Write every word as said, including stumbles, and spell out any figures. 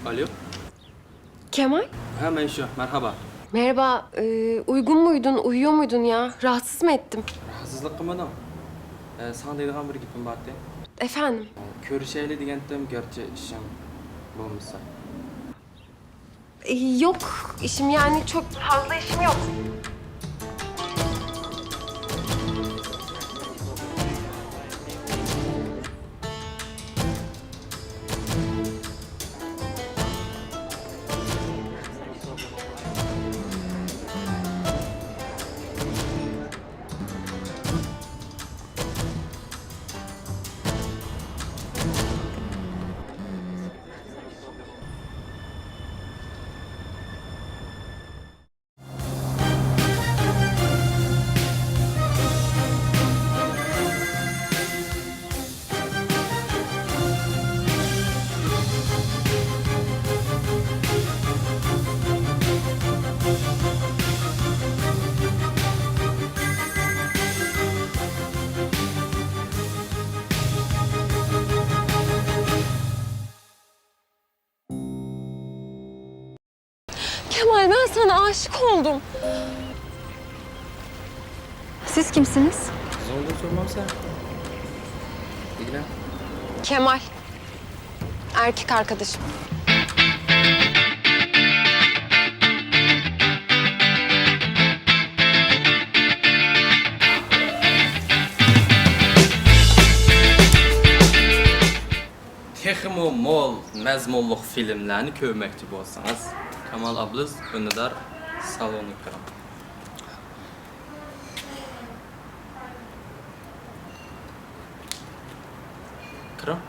Alo. Kemal? Ha, men shu. Marhaba. Merhaba. E, uygun muydun, uyuyor muydun ya? Rahatsız mı ettim? Rahatsızlık qilmading. E, sana deydigan bir gapim bar edi. Efendim? Ko'rishayli degandim, garchi ishing bo'lmasa. E, yok işim, yani çok fazla işim yok. Kemal, ben sana aşık oldum. Siz kimsiniz? Siz olduğunu sormam sen. İlgilen. Kemal. Erkek arkadaşım. تېخىمۇ مول مەزمۇنلۇق فىلىملەرنى كۆرمەكچى بولسىڭىز، كامال ئابلىز ئۈندىدار سالونىغا كىرىڭ. كىرىڭ.